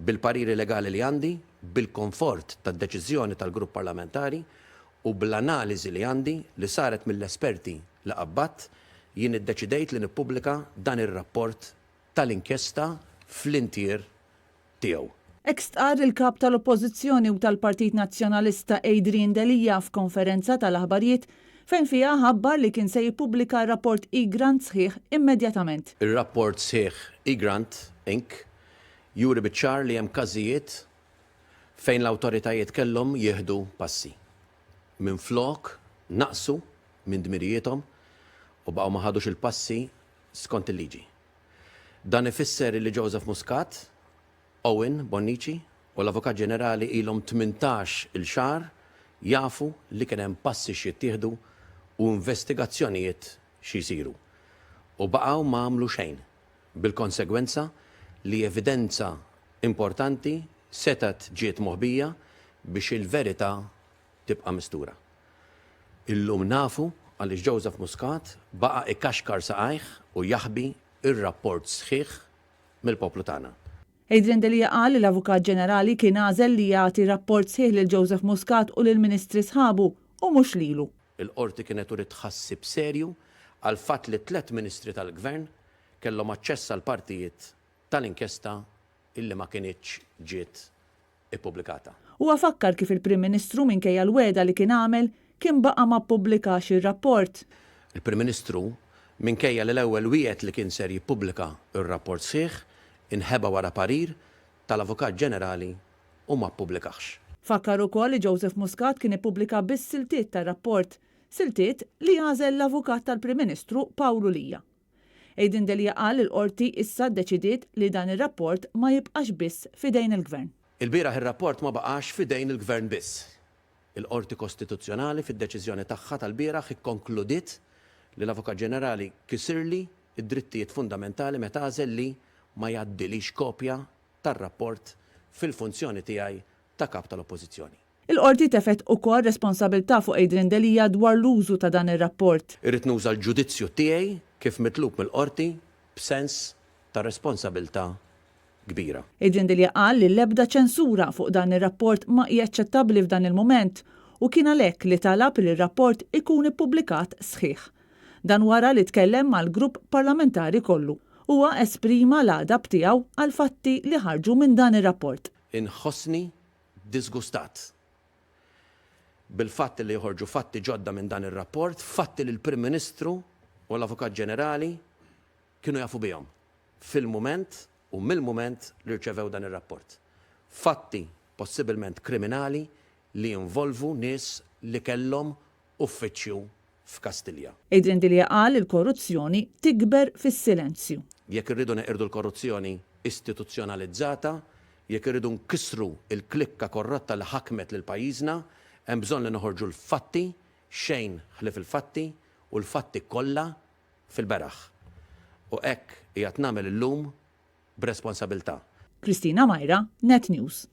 Bil-pariri legali li għandi, bil-konfort tad-deċiżjoni tal-Grupp Parlamentari u bl-analiżi li għandi li saret mill-esperti li qabbadt, jien iddeċidejt li nippubblika dan ir-rapport tal-inkjesta fl-intier tiegħu. Hekk stqarr il-Kap tal-Oppożizzjoni u tal-Partit Nazzjonalista Adrian Delia f'konferenza tal-aħbarijiet fejn fiha ħabbar li kien se jippubblika r-rapport Egrant sħiħ immedjatament. Ir-rapport sħiħ Egrant Inc juri biċ-ċar li hemm każijiet fejn l-awtoritajiet kellhom jieħdu passi. Minflok naqsu minn dmirijiethom u baqgħu ma ħadux il-passi skont il-liġi. Dan ifisser illi Joseph Muscat, Owen Bonnici u l-Avukat Ġenerali ilhom 18 il xahar jafu li kien hemm passi x'jittieħdu u investigazzjonijiet xi jsiru. U baqgħu ma għamlu xejn, bil-konsegwenza li evidenza importanti setgħet ġiet moħbija biex il-verità tibqa' mistura. Illum nafu għaliex Joseph Muscat baqa' ikaxkar saqajh u jaħbi r-rapport sħiħ mill-poplu tagħna. Adrian Delia qal li l-Avukat Ġenerali kien għażel li jagħti rapport sħiħ lil Joseph Muscat u lill-Ministri sħabu u mhux lilu. Il-Qorti kienet uriet tħassib serju għall-fatt li tlett Ministri tal-Gvern kellhom aċċess għal partijiet tal-inkjesta illi ma kinitx ġiet ippubblikata. Huwa fakkar kif il-Prim Ministru minkejja l-wegħda li kien għamel, kien baqa' ma ppubblikax ir-rapport. Il-Prim Ministru, minkejja li l-ewwel wiegħed li kien ser jippubblika r-rapport sħiħ, inħeba wara parir tal-Avukat Ġenerali u ma ppubblikahx. Fakkar ukoll li Joseph Muscat kien ippubblika biss siltiet tar-rapport, siltiet li għażel l-Avukat tal-Prim Ministru Pawlu Lia. Adrian Delia qal li l-Qorti issa ddeċidiet li dan ir-rapport ma jibqax biss f'idejn il-Gvern. Ilbieraħ ir-rapport ma baqax f'idejn il-Gvern biss. Il-Qorti Kostituzzjonali fid-deċiżjoni tagħha tal-bieraħ ikkonkludiet li l-Avukat Ġenerali kisirli d-drittijiet fundamentali meta għażel li ma jgħaddilix kopja tar-rapport fil-funzjoni tiegħi ta' Kap tal-Oppożizzjoni. Il-Qorti tefgħet ukoll responsabilità fuq Adrian Delia dwar l-użu ta' dan ir-rapport. Irrid nuża l-ġudizzju tiegħi kif mitlub mill-Qorti b'sens ta' responsabilità kbira. Adrian Delia qal li l-ebda ċensura fuq dan ir-rapport ma hi aċċettabbli f'dan il-mument u kien għalhekk li talab li r-rapport ikun ippubblikat sħiħ. Dan wara li tkellem mal-grupp parlamentari kollu. Huwa esprima l-għadab tiegħu għall-fatti li ħarġu minn dan ir-rapport. Inħossni disgustat bil-fatt li joħorġu fatti ġodda minn dan ir-rapport, fatti li l-Prim Ministru u l-Avukat Ġenerali kienu jafu bihom fil-mument u mill-mument li rċevew dan ir-rapport. Fatti possibilment kriminali li jinvolvu nies li kellhom uffiċċju f'Kastilja. Adrian Delia qal li l-korruzzjoni tikber fis-silenzju. Jekk irridu neqirdu l-korruzzjoni istituzzjonalizzata, jekk irridu nkissru l-klikka korrotta li ħakmet lil pajjiżna, hemm bżonn li noħorġu l-fatti, xejn ħlief il-fatti, u l-fatti kollha fil-beraħ. U hekk qiegħed nagħmel illum b'responsabilità. Christina Myra, Net News.